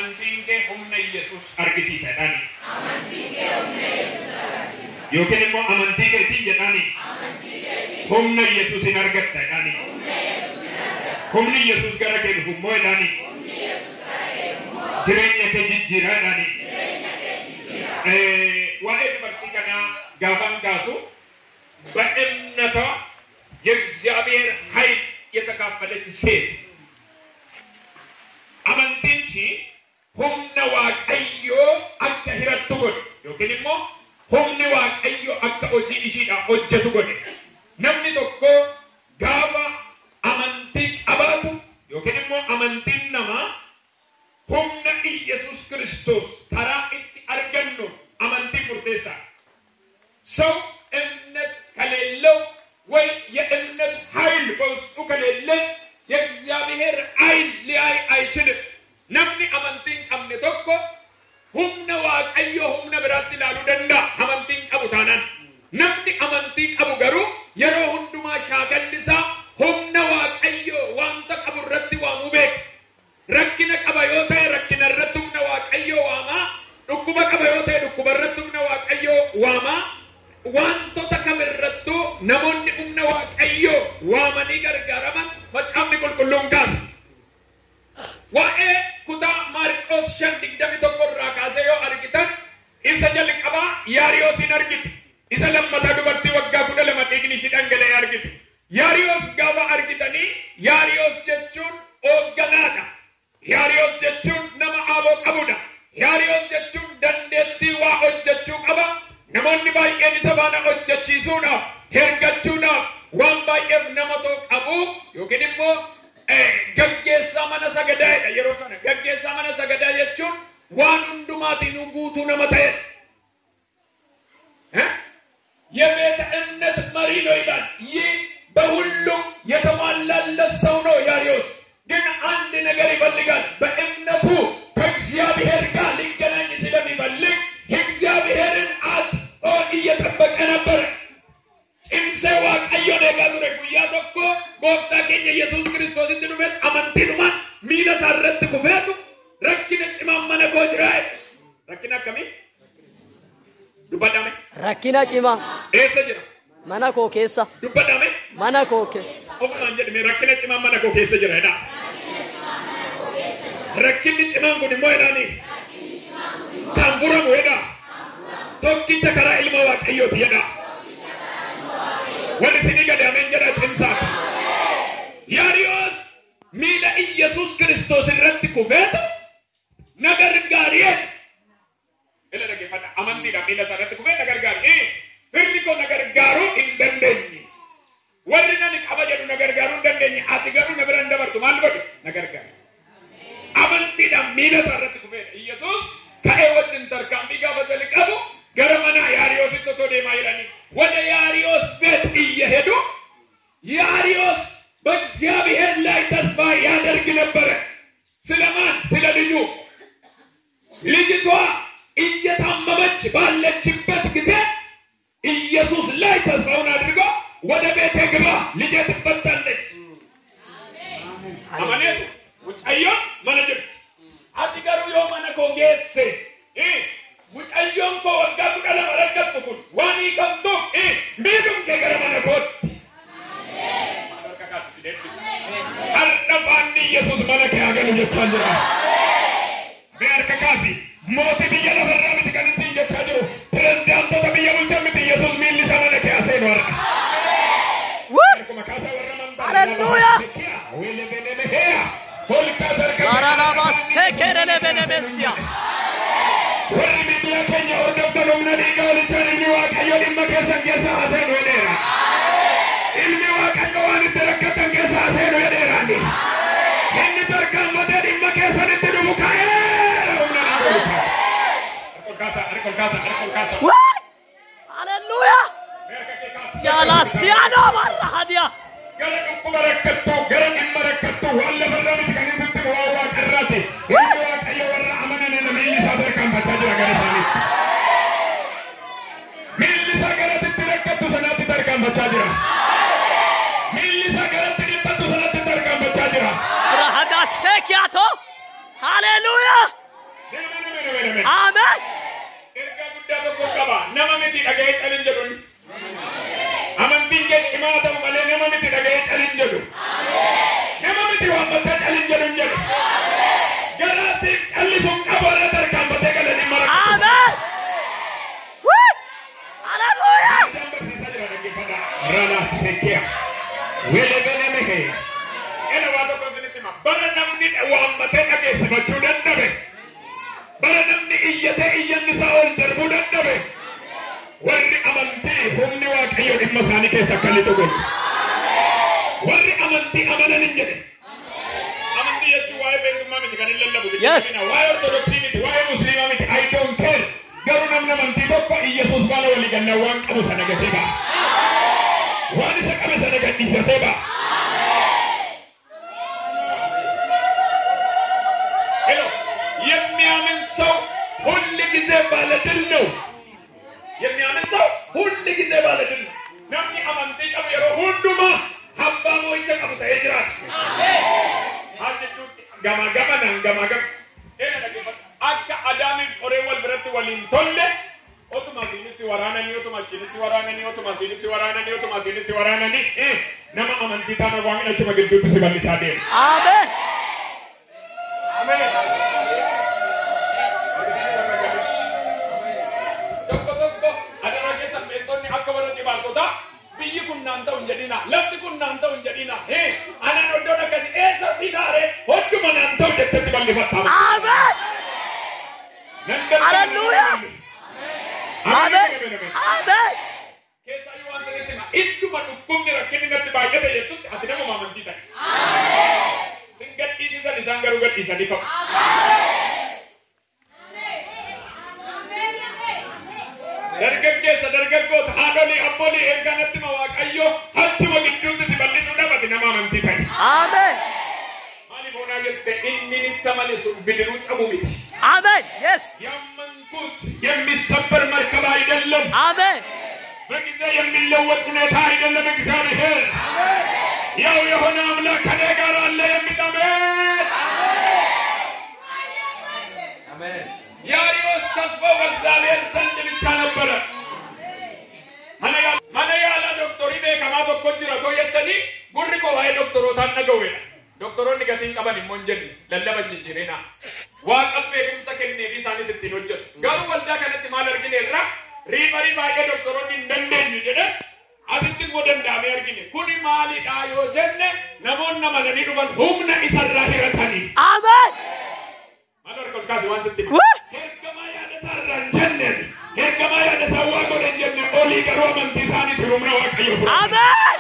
Amantiin kee humna Yesuus argisiisa jedhani. Yookiin immoo amantii keetiin jedhani. Humna Yesuus hin argatta jedhani. Humni Yesuus gara kee dhufu immoo jedhani. Jireenya kee jijjiiraa jedhani. Waa'ee dubartii kanaa gaafan kaasu በእምነቷ የእግዚአብሔር ኃይል የተካፈለች ሴት amantiin ishii humna Waaqayyoo akka hirattu godhe yookiin immoo humni Waaqayyoo akka hojii ishiidhaan hojjetu godhe. Namni tokko gaafa amantii qabaatu yookiin immoo amantiin namaa humna Iyyasuus Kiristoos karaa itti argannu amantiin murteessaadha. ሰው እምነት ከሌለው ወይ የእምነት ኃይል በውስጡ ከሌለ የእግዚአብሔር ኃይል ሊያይ አይችልም። Namni amantii hin qabne tokko humna Waaqayyoo humna biraatti ilaaluu danda'a amantii hin qabu taanaan. Namni amantii qabu garuu yeroo hundumaa shaakalli isaa humna Waaqayyoo wanta qabu irratti waamuu beeka. Rakkina qaba yoo ta'e rakkina irratti humna Waaqayyoo waamaa, dhukkuba qaba yoo ta'e dhukkuba irratti humna Waaqayyoo waamaa. Wantoota kamirrattuu namoonni humna Waaqayyoo waamanii gargaaraman macaafni qulqulluun kaasa. Waa'ee kutaa Maarqos 5:21 irraa kaasee yoo argitan isa jalqabaa Yaariyoosiin argite. Isa lammataa dubartii waggaa 12 dhiigni ishii dhangala'ee argite. Yaariyoos gaafa argitanii Yaariyoos jechuun hoogganaadha. Yaariyoos jechuun nama aaboo qabudha. Yaariyoos jechuun dandeettii waa hojjechuu qaba. Namoonni baay'een isa faana hojjechiisuudhaaf, hergachuudhaaf waan baay'eef nama too qabu yookiin immoo gaggeessaa mana sagadaadha yeroo sana. Gaggeessaa mana sagadaa jechuun waan hundumaatiin guutuu nama ta'edha. የቤተ እምነት መሪ ነው ይላል። ይህ በሁሉም የተሟላለት ሰው ነው ያሪዮስ። ግን አንድ ነገር ይፈልጋል። በእምነቱ ከእግዚአብሔር ጋር ሊገናኝ ስለሚፈልግ እግዚአብሔርን አጥብቆ እየጠበቀ ነበር። Cimsee Waaqayyoon eegaa ture. Guyyaa tokko gooftaa keenya Yesuus Kiristoositti dhufeet amantiidhumaan miila isaa irratti kufeetu rakkina cimaan mana koo jira jedhe. Rakkina akkamii? Dubbadhame. Rakkina cimaa Eessa jira? mana koo keessa. Dubbadhame. Mana koo keessa. Ofumaan jedhame rakkina cimaan mana koo keessa jira jedha. Rakkinni cimaan kun immoo jedhaani kan furamu jedha. Tokkicha karaa ilma Waaqayyooti jedha. Warri isinii gadi ameen jedha cimsaa. Yaariyoos miila Iyyasuus Kiristoos irratti kufeetu na gargaari jedhe. Ila dhaggeeffadha amantiidhaan miila isaa irratti kufee na gargaari. Firri koo na gargaaruu hin dandeenye. Warri nani qaba jedhu na gargaaruu hin dandeenye. Ati garuu na bira hin dabartu maal godhe na gargaari. Amantiidhaan miila isaa irratti kufeedha. Iyyasuus ka'ee wajjin tarkaanfii gaafa jalqabu gara mana Yaariyoositti otoo deemaa jiranii ወደ ያሪዮስ ቤት እየሄዱ ያሪዮስ በእግዚአብሔር ላይ ተስፋ ያደርግ ነበረ። ስለማን? ስለ ልጁ። ልጅቷ እየታመመች ባለችበት ጊዜ ኢየሱስ ላይ ተስፋውን አድርጎ ወደ ቤቴ ግባ፣ ልጄ ትፈታለች። Amaneetu mucayyoon mana jirti. Ati garuu yoo mana koo geesse mucayyoon koo waggaa 12 rakkattu kun waan hiikamtuuf miidhum kee gara mana kootti. Harka kaasi si deebisa. Har'a faanni Yesuus mana kee haa galu jechaa jira. Mee harka kaasi. Mootii biyya lafarraa miti kan ittiin jechaa jiru. Pirezidaantota biyya bulchan miti Yesuus miilli isaa mana kee haa seenu har'a. Harkuma kaasaa warra amantaa. Haleluuyaa! Ol kaasa harka kee. Maranabassekerenebenebesia. Warri miidiyaa keenya hordoftan humna dhiiga olichaan ilmi Waaqayyoo dhimma keessan keessa haa seenu jedheera. Ilmi Waaqayyoo waan itti rakkatan keessa haa seenu jedheera inni. Inni tarkaanfatee dhimma keessanitti dhufu ka'eera humna dhiiga olichaan. Harka ol kaasaa, harka ol kaasaa, harka ol kaasaa. Wee! Haleluuyaa! Mee harka kee kaasi. Yaalasiyaanoo barra hadiya. Gara dhukkuba rakkattuu, gara dhimma rakkattuu, waan lafarraa miti kan isitti waan waaqarraati. Ilmi Waaqayyo warra amanan miilli isaa tarkaanfachaa jira gara isaaniitti. Miilli isaa garatti rakkattu sanaatti tarkaanfachaa jira. Miilli isaa garatti dhiphattu sanatti tarkaanfachaa jira. Rahadasekiyato. Haleluuyaa! Ameen ameen. Ameen. Ergaa guddaa tokko qaba. Nama miti dhaga'ee calin jedhu. Amantiin kee cimaa ta'u malee nama miti dhaga'ee calin jedhu. Nama miti waammatee calin jedhu hin jedhu. Garaa siif callisuun qabu irra tarkaanfatee galanii mara. Ameen. Woo! Hallelujah. Isaan barsiisaa jira dhaggeeffadhaa. Rana sekiya. Wele mehe. Ena waa tokko isinitti hima. Bara namni waammatee dhageessifachuu danda'e. Bara namni iyyatee iyyanni isaa ol darbuu danda'e. Warri amantii humni Waaqayyoo dhimma isaanii keessa akka lixu godhu. Warri amantii amanan hin jedhe. Amantii jechuun waa'ee beekummaa miti kan hin lallabu. Yes. Waa'ee Ortodoksii miti, waa'ee Musliimaa miti. I don't care. Garuu namni amantii tokko Iyyasuus faana walii gallaan waan qabu sana gatee ba'a. Waan isa qabe sana gadhiisatee ba'a. Hello. የሚያምን ሰው ሁል ጊዜ ባለድል ነው። የሚያምን ሰው ሁል ጊዜ ባለድል ነው። Namni amantii qabu yeroo hundumaa abbaa moo'icha qabu ta'ee jiraata. Maal jechuutti gamaa gamanaan gamaa gama. Eenyu dhaggeeffadhu. Akka Adaamiif qoree wal biratti waliin tolle otuma asiinis waraananii otuma achiinis waraananii otuma asiinis waraananii otuma asiinis waraananii nama amantii taana waaqni achuma gidduutti si bal'isaa deema. Ameen. Ameen. Tokko tokko adaraa keessa beektonni akka warra xibaartotaa biyyi kun naan ta'u hin jedhina, lafti kun naan ta'u hin jedhina. Anaan iddoon akkasii eessa si taare hunduma naan ta'u jettetti bal'ifatta. Ameen. Nan danda'ama. Hallelujah. Ameen. Ameen. Ameen. Keessaayyuu waan sanitti hima. Idduma dhukkubni rakkinni natti baay'ate jettutti ati nama amantii ta'i. Sin gadhiisisan isaan garuu gadhiisanii ka'u. Dargaggeessa dargaggoota haadholii abboolii ergaa natti hima Waaqayyo achuma gidduutti si bal'isuu dhabate nama amantii ta'i. Ameen. Maaliif hoonaa jette inni nitti amane sun bidiruu cabu miti. Ameen. Yes. ያመንኩት የሚሰበር መርከብ አይደለም። Ameen. በጊዜ የሚለወጥ ሁኔታ አይደለም። እግዚአብሔር ያው የሆነ አምላክ ከኔ ጋር አለ የሚል አሜን። የአርዮስ ተስፋው በእግዚአብሔር ዘንድ ብቻ ነበረ። Mana yaalaa doktorii beekamaa tokko jira too jettanii gurri koo waa'ee doktorootaan dhaga'uudha. Doktoroonni gatiin qaban immoo hin jenne lallaba hin jijjiirinaa. Waaqa beekumsa kenneefi isaanis ittiin hojjetu. Garuu waldaa kanatti maal argine irraa refer baay'ee doktoroonni hin dandeenyu jedhe asitti immoo danda'amee argine. Kuni maalidhaa yoo jenne namoonni amananii dhufan humna isarraa hiratanii. Ameen. Maal harka ol kaase waan sitti hima. Woo! Ergamaa yaada isaarraa hin jenneen ergamaa yaada isaa waa godhe hin jenne olii garuu amantii isaaniitiin humna Waaqayyo fudhatan. Ameen.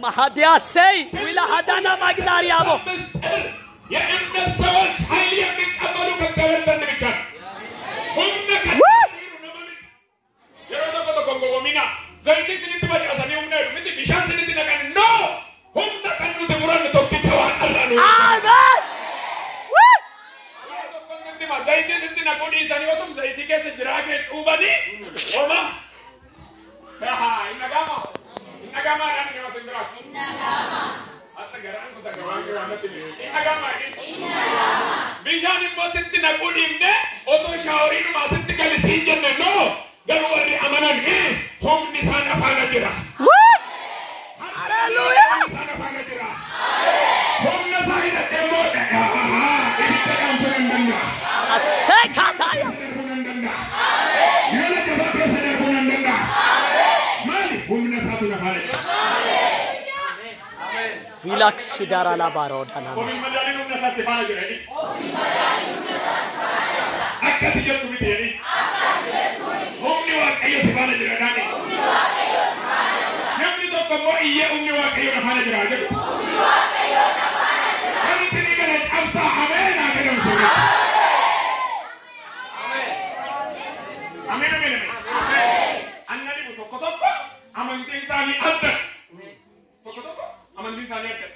Mahadiasei wila hadana magnariamo. ምስጢር የእምነት ሰዎች ኃይል የሚቀበሉ ከእግዚአብሔር ዘንድ ብቻ ነው። Humna kan yeroo tokko tokko hin gowwoomina. Zayitii isinitti facaasanii humna jedhu miti bishaan isinitti naqan no humna kan nuti murannu tokkicha waaqarraa nu. Ameen. Woo! Yeroo tokko sitti hima zayitii sitti naquu dhiisanii otum zayitii keessa jiraa kee cuubanii homa. Hin dhaga'amaa? Hin dhaga'amaadhaan nama sin biraati. Hatta garaan kun takka waan jiru ammas hin dhaga'amaa jedhin. Bishaan immoo sitti naquu dhiifne otoo shower sitti galisiin jenne no garuu warri amanan humni isaan afaana jira. Woo! Hallelujah. Isaan afaana jira. Humna isaa hidhadhee immoo ibidda dhaamsuu nan danda'a. Asekataya. Darbuu nan danda'a. Lola jabaa keessa darbuu nan danda'a. Maali humna isaatu nafaana jira. Vilax sidara la barodana. Ofiin madaaliin humna isaa si faana jira jedhi. Akkasi jettu miti jedhi. Humni Waaqayyo si faana jira daani. Namni tokko immoo iyyee humni Waaqayyo na faana jira jedhu. Wanti ni gala cabsaa ameen haa jedhamu sirriitti. Ameen ameen ameen. Anna dhibu tokko tokko amantiin isaanii adda. Tokko tokko amantiin isaanii adda.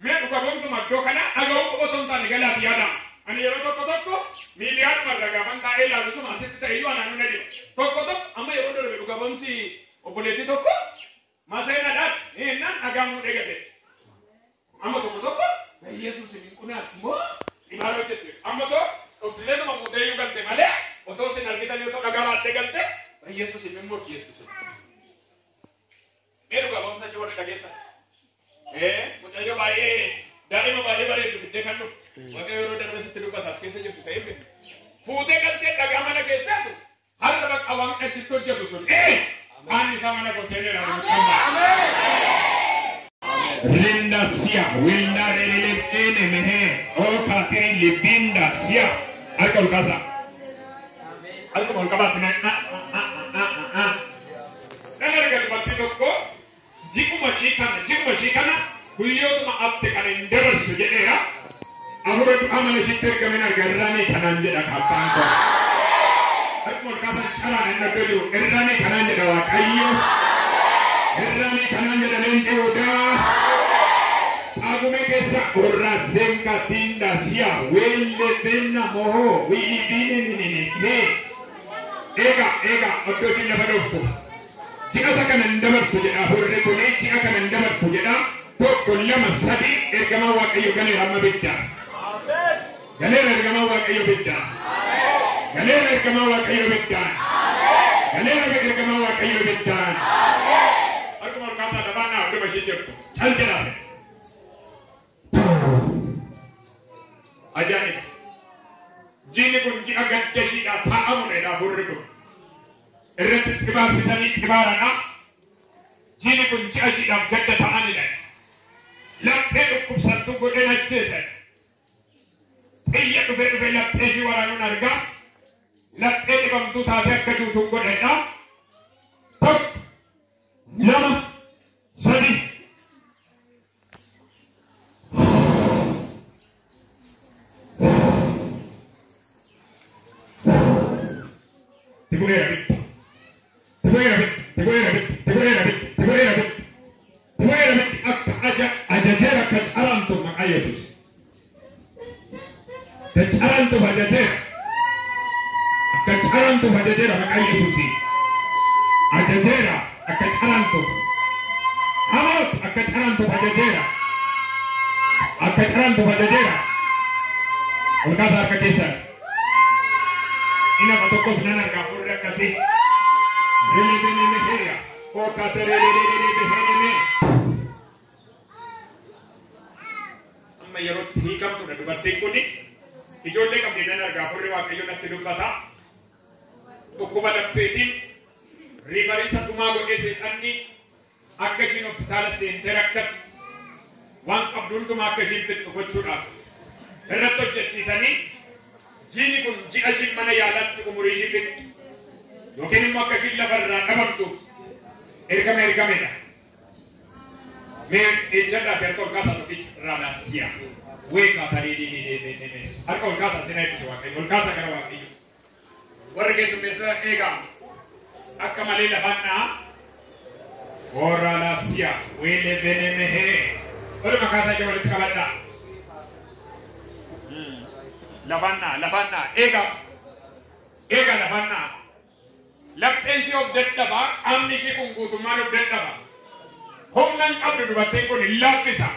Mee dhuga boonsuma iddoo kana dhaga'uu qofa otoo hin taane galaati yaadama. Ani yeroo tokko tokko miidiyaadhuma irra gaafan taa'ee ilaalu suma asitti ta'e iyyuu anaan na dhiba. Tokko tokko amma yeroo darbe dhuga boomsi obboleettii tokko maseenadhaan innaan dhagaan nu dhegate. Amma tokko tokko Yesuus hin qunaat moo dhibaara hojjette. Amma tokko Dhoksitee fuutee iyyuu galte malee otoo isin argitan yoo ta'u dhagaa baattee galte Yesuus hin morki jettu sin. Mee dhugaa ba'umsa ishee warri dhageessan. Mucayyoo baay'ee daa'ima baay'ee bareeddu fiddee kan dhufte. Waaqayyo yeroo darbe sitti dubbata as keessa jirtu ta'ee beektu. Fuutee galtee dhagaa mana keessaatu har'a bakka waan achitti hojjetu sun. Kaan isaa mana koseeneera. Rinda siya, winda relele ene mehe, o katiri libinda siya. Harka ol kaasaa. Harka ol qabaa sinaa. Nan arga dubartii tokko jiquma ishii kana guyyootuma afte kana hin dabarsu jedheera. Afura du'aa mana ishiitti ergameen arga irraanii kanaan jedha kaabbaan koo. Harka ol kaasaa caraan hin dhagga jiru irraanii kanaan jedha Waaqayyo. Irraanii kanaan jedha leenci odaa. Agume keessa orra zenga tinda siya welle benna moho wili bine minine ne. Eega eega oddoo isheen lafa dhooftu. Ji'a isa kana hin dabartu jedha hurri kun ji'a kana hin dabartu jedha tokko lama sadi ergamaa Waaqayyo galeera amma bidda. Galeera ergamaa Waaqayyo bidda. Galeera ergamaa Waaqayyo bidda. Galeera ergamaa Waaqayyo bidda. Harkuma ol kaasaa lafaanaa oddoo ishee jirtu. Cal jedhaase. Ajaa'iba! Jiini kun ji'a gadda ishiidhaa taa'amudha hurri kun. Irratti xibaasisanii xibaaradha. Jiini kun ji'a ishiidhaaf gadda ta'anidha. Laphee dhukkubsattu godheen ajjeesan. Xiyya dhufee dhufee laphee ishii waraanuun argaa. Laphee dhibamtuu taatee akka duutuun godhedha. Tokko, lama, sadi. Tibuera bitta. Tibuera bitta. Tibuera bitta. Tibuera bitta. Tibuera bitta. Tibuera bitta akka ajajeera akka calantu maqaa Yesuus. Ka calantu ajajeera. Akka calantu ajajeera maqaa Yesuusi. Ajajeera akka calantu. Hamoot akka calantu ajajeera. Akka calantu ajajeera. Ol kaasaa harka keessan. Ina tokkos nan argaa furri akkasii. Rilebenemeheya. Okaterelelelelebeheneme. Amma yeroo hiikamtudha dubartiin kuni ijoollee qabdi nan argaa furri Waaqayyo natti dubbata. Dhukkuba lapheetiin riifariisa dhumaa godhee seexanni akka ishiin hospitaala seentee rakkattu waan qabdu hundumaa akka ishiin fixxu gochuudhaaf irratti hojjechiisanii jiini kun ji'a ishiin mana yaalaatti umurii ishii fixxu yookiin immoo akka ishiin lafarraa dhabamtuuf ergame ergamedha. Mee ejjadhaa fi harka ol kaasaa tokkicha raalaasiya. Weekaa tarii diinii harka ol kaasaa seenaa eebbisu Waaqayyo ol kaasaa gara Waaqayyo. Warri keessummeessitoota eegaa akka malee lafaan dha'a. Oraalaasiya weele benemehee. Waluma kaasaa jala walitti qabadhaa. Lafaan dha'a lafaan dha'a eegaa eegaa lafaan dha'a. Lapheen ishee of dadhabaa qaamni ishee kun guutummaan of dadhaba. Humna hin qabdu dubartiin kun hin laaffisa.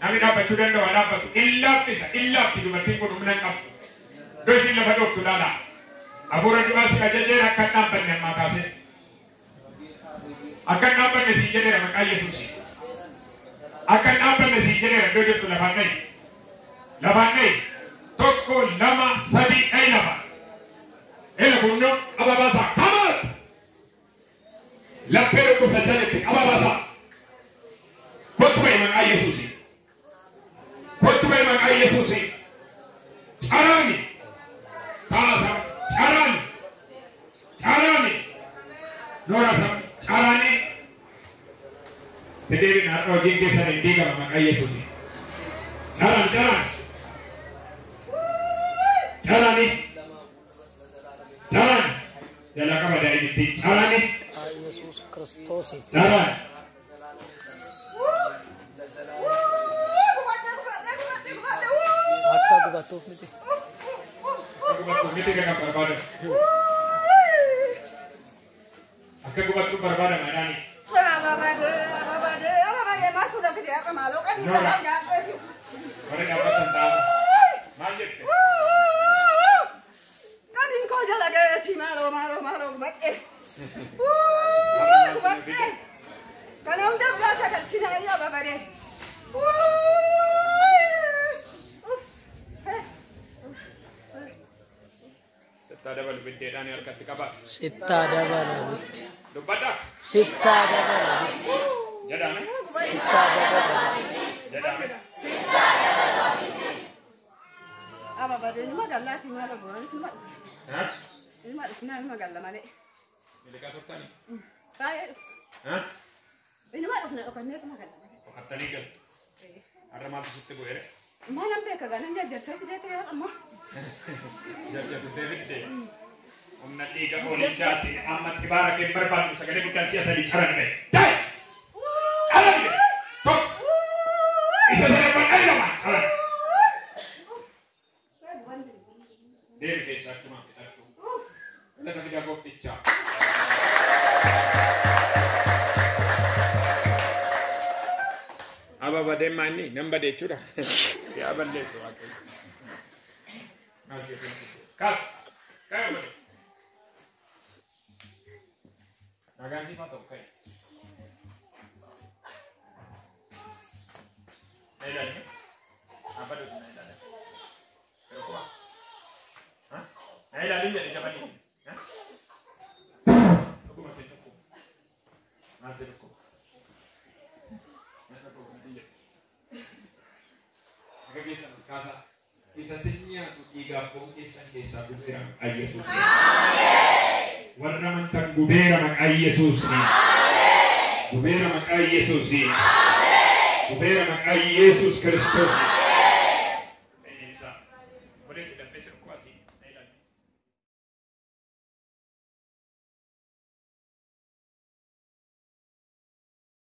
Namni dhaabbachuu danda'u haa dhaabbatu. Hin laaffisa hin laafti dubartiin kun humna hin qabdu. Iddoo ishiin lafa dhooftu ilaala. Hafuura du'aa si ajajeera akka hin dhaabbanne ammaa kaasee. Akka hin dhaabbanne siin jedheera maqaa Yesuus. Akka hin dhaabbanne siin jedheera iddoo jirtu lafaan dhahi. Lafaan dhahi. Tokko lama sadi dhahi lafa. Ela kunno qababaasaa kamaat. Laphee dhukkubsachaa jirti qababaasaa. Kottu bahi maqaa Yesuusi. Kottu bahi maqaa Yesuusi. Caraani. Saasa caraani. Caraani. Noora sam caraani. Dedeebiin har'a hojiin keessan hin diigama maqaa Yesuusi. Caraan caraan. Caraani. Caraan. Jalaa qaba daa'imti caraani. Yesuus Kiristoos. Caraan. Akka gubatuuf miti. Akka gubattuuf miti kan barbaadan. Akka gubattuuf barbaadan manaani. Warri dhaabbatan ta'a. Maal Maal jette? Qaniin koo jala ga'eeti maaloo maaloo maaloo gubadhe. Gubadhe. Kana hunda biraa sagalchina ayyaa babaree. Sittaa dabalu biddeedhaan harkatti qabaa. Sittaa dabala bidde. Dubbadhaa. Sittaa dabala bidde. Jedhame. Sittaa dabala bidde. Jedhame. Ababadee inuma gallaati maaloo booran inuma Ha? inuma dhufnaa inuma galla malee. Miliqaa turtanii? Baay'ee dhuftu. Ha? Inuma dhufna dhokannee inuma galla malee. Boqottanii galtu. Har'a maaltu sitti bu'eere? Maalan beeka galan jajjarsee fidee ta'e ammoo. Jajjatutee fidde. Humna dhiiga hoolichaati. Amma xibaara kee hin barbaadnu sagalee guddaan si'a sadii calanne. Dai! Calanne! Tokko! Isa sadaffaa dhali lama calanne. Deemi keessaa akkuma fixadhu. Lafa fidaa gooftichaa. Ababa deemaa inni nan bade jechuudha. Si haa balleessu Waaqayyo. Maal keessatti? Kaas! Kaa'e bade. Nagaan siif haa ta'u kaa'e. Na ilaali. Dhaabbadhuuti na ilaali. Yeroo kuwaa. Ha? Na ilaali jedhe jabanii. Ha? Dhuguma si dhukkuba. Maal si dhukkuba? Maal dhukkuba sitti jedhe? Akka keessan ol kaasaa. Isa sin nyaatu dhiigaaf foon keessan keessaa gubeera maqaa Yesuus. Warra amantan gubeera maqaa Yesuus. Gubeera maqaa Yesuus. Gubeera maqaa Yesuus Kiristoos. Eenyusaa? Odeetti danfee si dhukkuba si.